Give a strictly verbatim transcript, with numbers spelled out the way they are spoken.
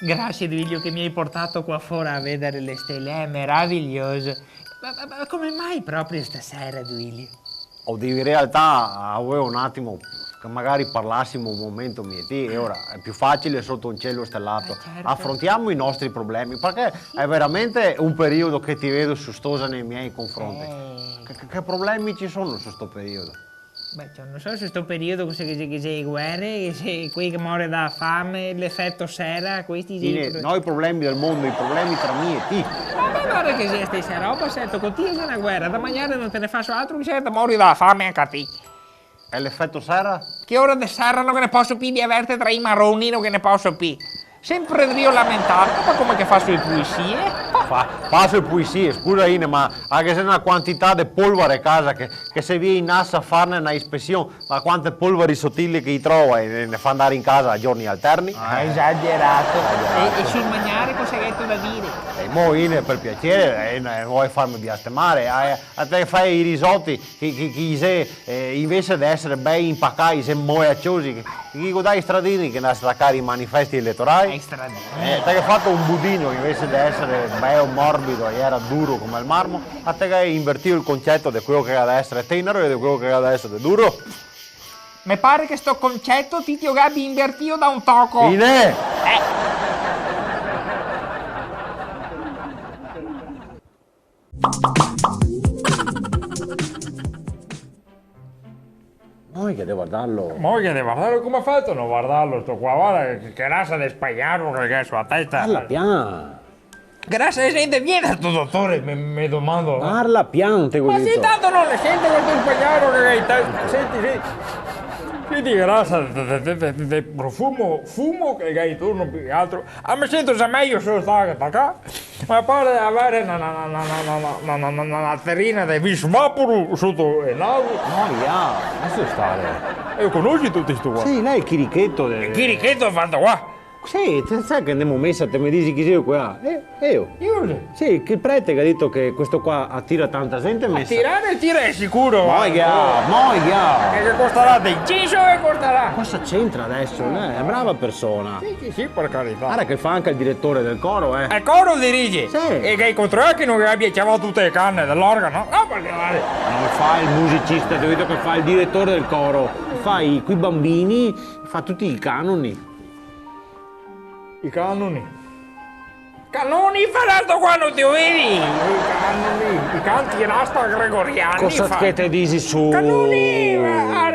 Grasie, Duilio, che me ga portà qua fora a vedar le stele, xe meraviglioso. Ma, ma, ma come mai proprio stasera, Duilio? Oddio, in realtà, eh, volevo un atimo che magari parlasimo un momento mi e ti, e ora xe più facile soto un cielo stelato. Eh, certo. Afrontiamo i nostri problemi, parché xe veramente un periodo che te vedo sustosa nei miei confronti. Eh. Che, che, che problemi ci sono su sto periodo? Beh, ciò, no so se sto periodo, cos'è che xe, che xe guere, che xe quei che more da fame, l'efeto sera, questi xe i... Ine, pro- no i problemi del mondo, i problemi tra mi e ti. Ma me pare che sia stesa roba, sento, co ti xe na guera, da magnare no te ne faso altro che xe da morir da fame anca ti. E l'efeto sera? Che ora de sera no ghe ne poso pi de averte tra i maroni, no ghe ne poso pi. Sempre drio lamentarme, ma come che faso le pulisie? Fa, faso le pulisie, scusa Ine, ma anca se na quantità de polvare a casa che, che se vien i NAS a farne na ispesion, ma quante polvari sotili che i trova e ne, ne fa andar in casa a giorni alterni? Ah, esagerato. Esagerato. E, e sul magnare cosa gheto da dire? E mo Ine, per piacere, eh, no, no vuoi farmi biastemare, eh, a te fai i risoti, che, che, che i xe, eh, invese de esare bei inpacai, i xe moeaciosi, che, che digo, dai stradini che 'ndè a stracare i manifesti eletorai. Ai stradini. Eh, te ghe fato un budino, invese de esare beo morbido, e iera duro come el marmo, a te ghe invertìo el conceto de queo che ga da esare tenero e de queo che ga da esare duro. Me pare che sto conceto ti te lo gabi invertìo da un toco. Ine! Eh. Moi che devo vardarlo. Moi che devo vardarlo, come fato a no vardarlo sto qua? Varda che, che rasa de spagnaro che el ga su la testa. Parla pian. Che rasa de gente vien sto dotore, me, me domando, no? Parla pian, te go dito. Ma sì, tanto no se sente questo spagnaro che el ga in testa. Senti, senti. Senti che rasa de, de, de, de, de profumo, fumo che el ga intorno più che altro. Ah, me sento za mejo se sto qua. Ma pare de avere na, na, na terrina de Vish Vaporub soto el naso. No, ja, laso stare. E lo conosi tuto sto qua? Sì, l'è el chiricheto de... El chiricheto fato qua? Sì, te sa che ndemo a mesa, te me disi chi xe qua? Eh, eo. Io? Sì, che el prete che ga dito che questo qua atira tanta gente a mesa. Atirare tira de sicuro. Moia, moia. E che costarà de inciso, che costarà? Cosa c'entra deso? Eh, xe na brava persona. Sì, sì, sì, par carità. Varda che fa anca el diretore del coro, eh. El coro dirige? Sì. E che el controla che no gabia ciavà tute le cane de l'organo? No, parché, varda. No fa el musicista, te vedo che fa el diretore del coro. Fa i, coi banbini, fa tuti i canoni. I canoni. Canoni farà sto qua, no te lo vedi? I canoni, i canti rasta gregoriani. Cosa fa che te disi su? Canoni, ma